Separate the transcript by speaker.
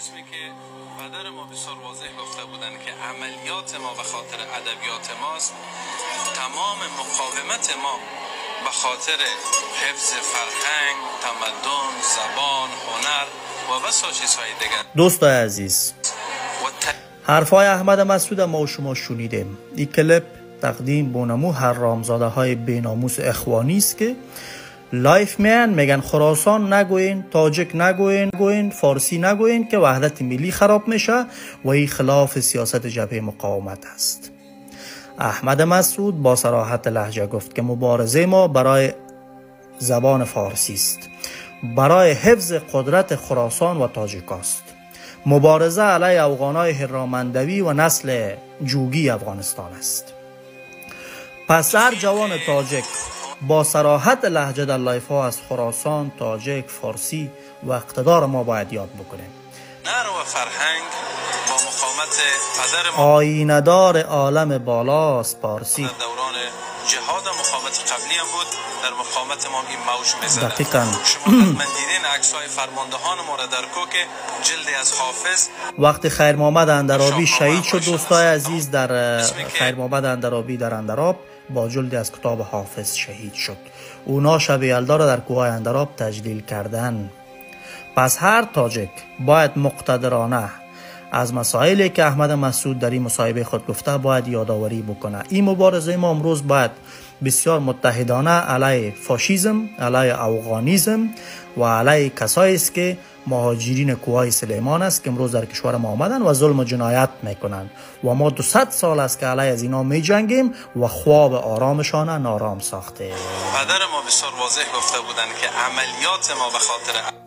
Speaker 1: قسمی که پدر ما بسیار واضح گفته بودن که عملیات ما به خاطر ادبیات ماست، تمام مقاومت ما به خاطر حفظ فرهنگ، تمدن، زبان، هنر و بسا چیزهای دیگر.
Speaker 2: دوستای عزیز، حرفای احمد مسعود ما و شما شنیدیم. این کلیپ تقدیم بونمو حرامزاده های بیناموس اخوانی است که live میان میگن خراسان نگوین، تاجک نگوین، گوین فارسی نگوین که وحدت ملی خراب میشه و این خلاف سیاست جبهه مقاومت است. احمد مسعود با صراحت لهجه گفت که مبارزه ما برای زبان فارسی است، برای حفظ قدرت خراسان و تاجیک است، مبارزه علیه افغانای هرامندوی و نسل جوگی افغانستان است. پس هر جوان تاجک با صراحت لهجه در live ها از خراسان، تاجک، فارسی و اقتدار ما باید یاد بکنیم.
Speaker 1: هنر و فرهنگ با مقاومت پدر ما
Speaker 2: آیینه‌دار عالم بالاست پارسی.
Speaker 1: در دوران جهاد مقاومت قبلی هم بود، در مقاومت ما این موج می‌زد.
Speaker 2: دقیقاً.
Speaker 1: شما حتما دیدین عکس‌های فرماندهان ما را در کوک جلدی از حافظ.
Speaker 2: وقتی خیر محمد اندرابی شهید شد دوستای عزیز، در خیر محمد اندرابی در اندراب با جلدی از کتاب حافظ شهید شد. اونا شب یلدا را در کوه‌های اندراب تجلیل کردن. پس هر تاجک باید مقتدرانه از مسائلی که احمد مسعود در این مصاحبه خود گفته باید یادآوری بکنه. این مبارزه ما امروز باید بسیار متحدانه علیه فاشیزم، علیه افغانیزم و علیه کسایی است که مهاجرین کوه‌های سلیمان است که امروز در کشور ما آمدن و ظلم و جنایت میکنند و ما 200 سال است که علیه از اینا میجنگیم و خواب آرامشان نارام ساخته.
Speaker 1: پدر ما بسیار واضح گفته بودند که عملیات ما به خاطر